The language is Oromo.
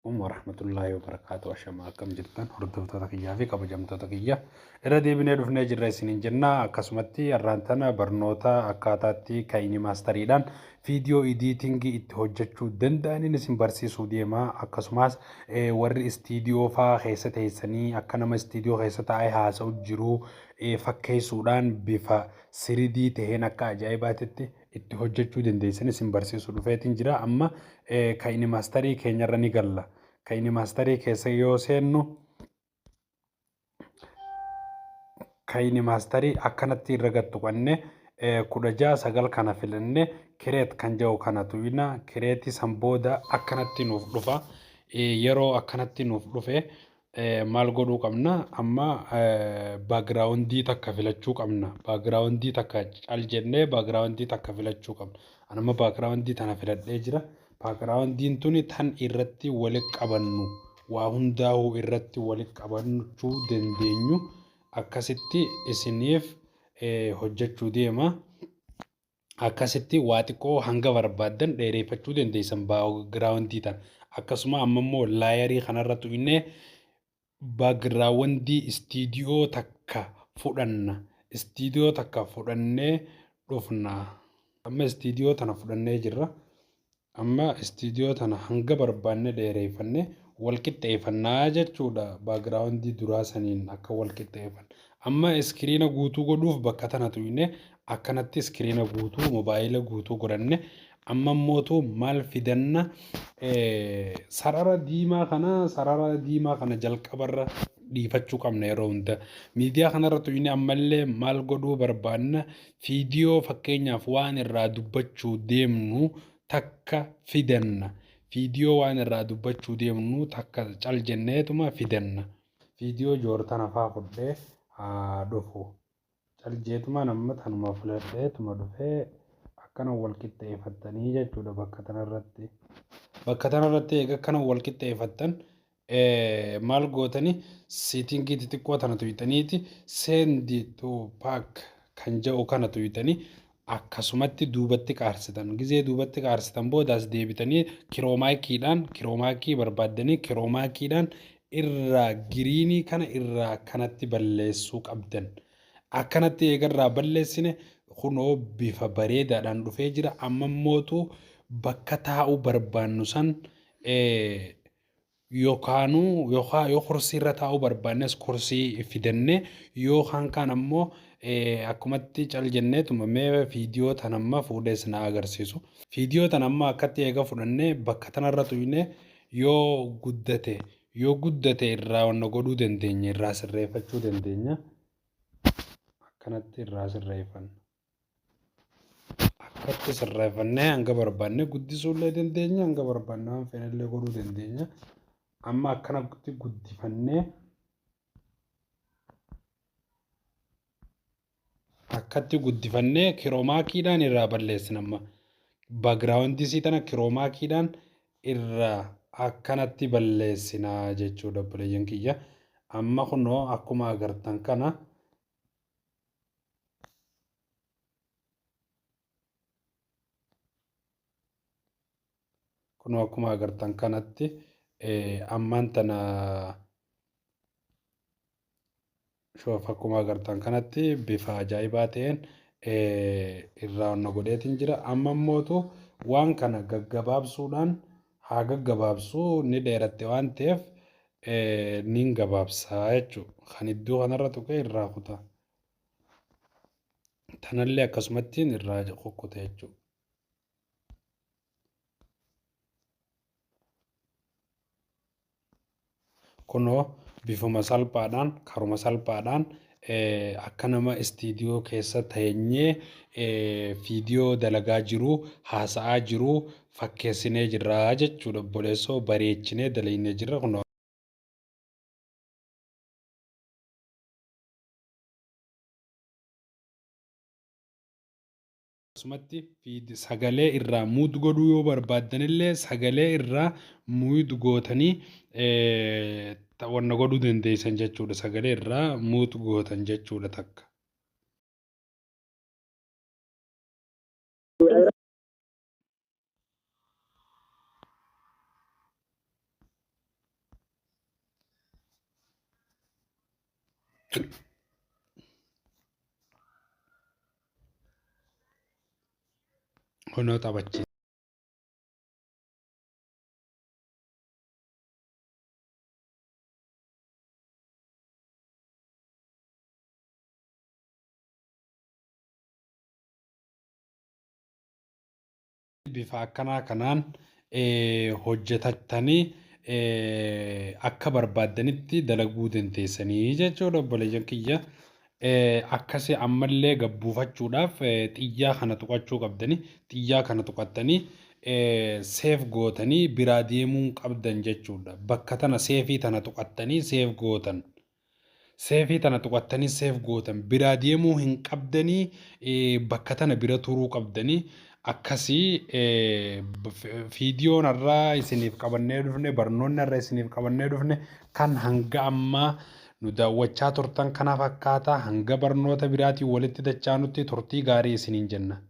Warahmatullaahi wabarakaatu. Ashamaa, akkam jirtan hordoftoota kiyyaa fi kabajamtoota kiyya? Irra deebinee dhufnee jirra isiniin jenna. Akkasumatti har'aan tana barnoota akkaataatti KineMasteriidhaan viidiyoo editingii itti hojjechuu danda'aniin isin barsiisuu deema. Akkasumas warri istiidiyoo fa'aa keessa teessanii akka nama istiidiyoo keessa taa'ee haasa'u jiru fakkeessuudhaan bifa 3D taheen akka ajaa'ibaatitti itti hojjechuu dandeessan isin barsiisuu dhufeetiin jira. Amma KineMasterii keenyarra ni galla. KineMasterii keessa yoo seennu, KineMasterii akkanatti irra gad tuqanne, 16:9 kana filanne, create kan jedhu kana tuqna. Create san booda akkanatti nuuf dhufa. Yeroo akkanatti nuuf dhufe maal godhuu qabna? Amma backgroundii takka filachuu qabna. Backgroundii takka cal jennee backgroundii takka filachuu qabna. Ani amma backgroundii tana filadhee jira. Backgroundiin tuni tan irratti wali qabannu, waa hundaa'uu irratti wali qabachuu dandeenyu akkasitti isiniif hojjechuu deema. Akkasitti waa xiqqoo hanga barbaaddan dheereeffachuu dandeessan backgroundii tana. Akkasuma amma immoo layerii kanarra tuqnee backgroundii istiidiyoo takka fudhanna. Istiidiyoo takka fudhannee dhufna. Amma istiidiyoo tana fudhannee jirra. Amma istiidiyoo tana hanga barbaanne dheereeffanne wal qixxeeffannaa jechuudha. Backgroundii duraa saniin akka wal qixxeeffanna. Amma iskiriina guutuu godhuuf bakka tana tuqne, akkanatti iskiriina guutuu, mobaayila guutuu godhanne. Amma immootu maal fidanna? Sarara diimaa kana, sarara diimaa kana jalqabarra dhiifachuu qabna yeroo hunda. Miidiyaa kanarra tuqne, ammallee maal godhuu barbaanna? Fiidiyoo fakkeenyaaf waan irraa dubbachuu deemnu takka fidanna. Fiidiyoo waan irraa dubbachuu deemnu takka cal jenneetuma fidanna. Fiidiyoo joortana faa fudhee haa dhufu. Cal jeetumaan amma tanuma filadheetuma dhufee akkana wal qixxeeffattanii jechuudha bakka tanarratti. Bakka tanarratti eega akkana wal qixxeeffattan maal gootani? Settingii xixiqqoo tana tuqxaniiti send to back kan jedhu kana tuqxanii akkasumatti duubatti qaarsitan. Gizee duubatti qaarsitan booda as deebitanii chroma keydhaan, chroma key barbaaddanii chroma keydhaan irraa greenii kana irraa akkanatti balleessuu qabdan. Akkanatti eega irraa balleessine kunoo bifa bareedaadhaan dhufee jira. Amma immootu bakka taa'uu barbaannu san yookaanuu yookaan yoo kursii irra taa'uu barbaannes kursii fidanne, yookaan kaan ammoo akkumatti cal jenneetuma mee viidiyoo tana amma fuudhee na agarsiisu. Viidiyoo tana amma akkatti eega fudhannee bakka tanarra tuqne, yoo guddate irraa wanna godhuu dandeenya, irraa sirreeffachuu dandeenya. Akkanatti irraa sirreeffanna. Akkatti sirreeffannee hanga barbaanne guddisuu illee dandeenya, hanga barbaanne waan feene illee godhuu dandeenya. Amma akkanatti guddifannee, akkatti guddifannee chroma keydhaan irraa balleessina. Amma backgroundii isii tana chroma keydhaan irraa akkanatti balleessina jechuudha, obboleeyyan kiyya. Amma kunoo akkuma agartan kana, kunoo akkuma agartan kanatti ammaan tana shoof akkuma agartan kanatti bifa ajaa'ibaa ta'een irraa onna godheetiin jira. Amma immootu waan kana gaggabaabsuudhaan haa gaggabaabsu, ni dheeratte waan ta'eef nin gabaabsaa jechuudha. Kan iddoo kanarra tuqee irraa kuta. Tanallee akkasumatti irraa kukkuta jechuudha. Kunoo bifuma salphaadhaan, karuma salphaadhaan akka nama istiidiyoo keessa teenyee viidiyoo dalagaa jiru, haasa'aa jiru fakkeessinee jirra jechuudha, obboleessoo. Bareechinee dalagnee jirra kunoo. Akkasumatti sagalee irraa mute godhuu yoo barbaaddanillee sagalee irraa mute gootanii wanna godhuu dandeessan jechuudha. Sagalee irraa mute gootan jechuudha takka. Kunoo taphachiisa. Bifa akkanaa kanaan hojjetattanii akka barbaaddanitti dalaguu dandeessanii jechuudha, obboleeyyan kiyya. Akkasi ammallee gabbuufachuudhaaf xiyyaa kana tuqachuu qabdanii, xiyyaa kana tuqattanii save gootanii biraa deemuu qabdan jechuudha. Bakka tana save tana tuqattanii save gootan. Save tana tuqattanii save gootan, biraa deemuu hin qabdanii, bakka tana bira turuu qabdanii. Akkasii viidiyoon har'aa isiniif qabannee dhufne, barnoonni har'a isiniif qabannee dhufne kan hanga ammaa nu daawwachaa turtan kana fakkaata. Hanga barnoota biraatiin walitti dachaanutti turtii gaarii isiniin jenna.